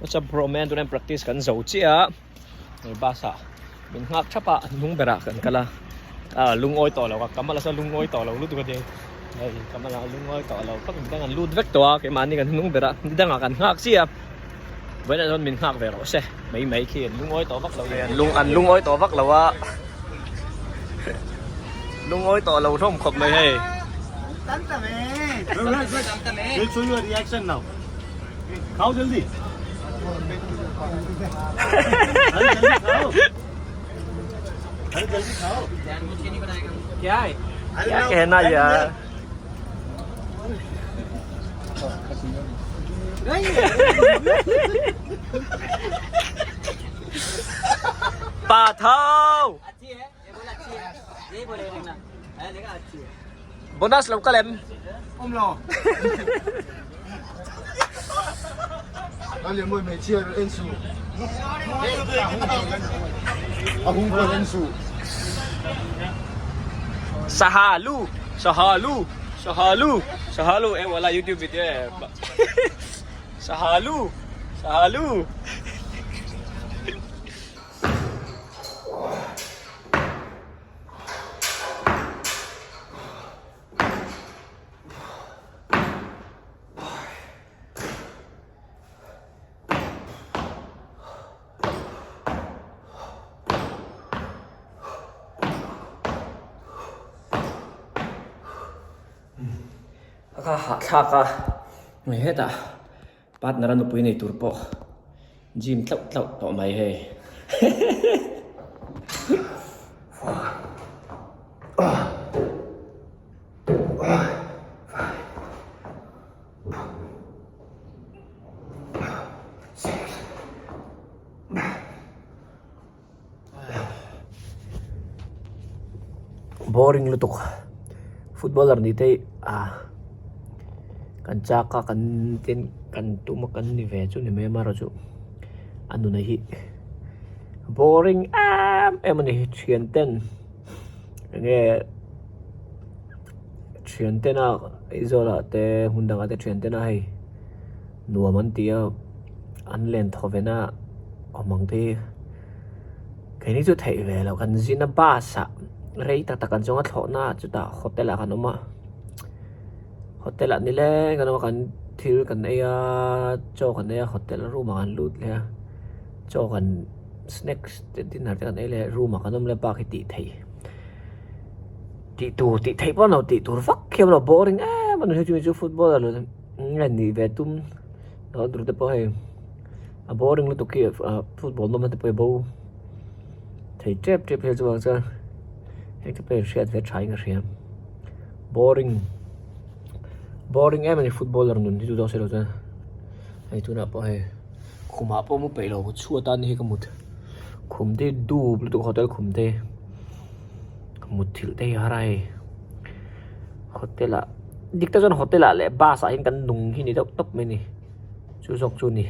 What's up bro man tunah practice kan zo chiah a hei bus ah min nghak thap a hnung berah kan kal a ah lungawi tawh lo a Kamala saw lungawi tawh lo lutuk a ni hei Kamala lungawi tawh lo khawp midang an lut vek tawh a keimahni kan hnung berah nidangah kan nghak chiah a vawiinah chuan min nghak ve rawh se mai mai khi an lungawi tawh vak lo an lung an lungawi tawh vak lo a lungawi tawh lo hlawm khawp mai hei. We'll show you a reaction now. Khao jaldi. Arey jaldi khao. Arey jaldi khao. Kya hai? Kya kehna yaar? Pa thau. Bonus lo ka lem. Awm lo. A lian mawi hmeichhia en suh. A hung pawn en suh. Sahalu, Sahalu, Sahalu, Sahalu eh wala YouTube video eh. Sahalu, Sahalu. Ka hahthlak a hei hetah partner a nupui nei tur pawh gym tlauh tlauh tawh mai hei. Boring lutuk footballer nih te hi ah kan chak a kan tin kan tum a kan ni ve chu ni mai amaherawh chu a nuna hi boring em em a ni thian ten enge thian ten a Aizawl ah te hmun dangah te thian ten a hei nuam an ti a an len thaw ve na awm ang te hi keini chu theih ve loh kan zin a bus ah rei tak tak kan chuang a thlawhna ah chutah hotel ah kan awm a hotel ah nileng kan awm a kan thil kan ei a chaw kan ei a hotel room ah kan lut leh a chaw kan snacks te dinner te kan ei leh a room ah kan awm leh bak hi tih theih tih tur tih theih pawh a ni lo tih tur vak hi a awm lo boring em a ni hei chu chu football a nge nih ve tum loh tur te pawh hei a boring lutuk hi ah football nawm na te pawh hi a bo thei tep tep hi chuvang chuan heng te pawh hi hriat ve tha in ka hria boring boring em a ni footballer nun hi chu zawk silo chuan hei tunah pawh hei khumah pawh mu peih lo chhuat a ni hi ka mut khum te hi dup lutuk hotel khum te mutthilh te hi a har a hei hotel ah dik tak chuan hotel ah leh bus ah hian kan nung hi ni deuh tawp mai a ni chu zawk chu a ni.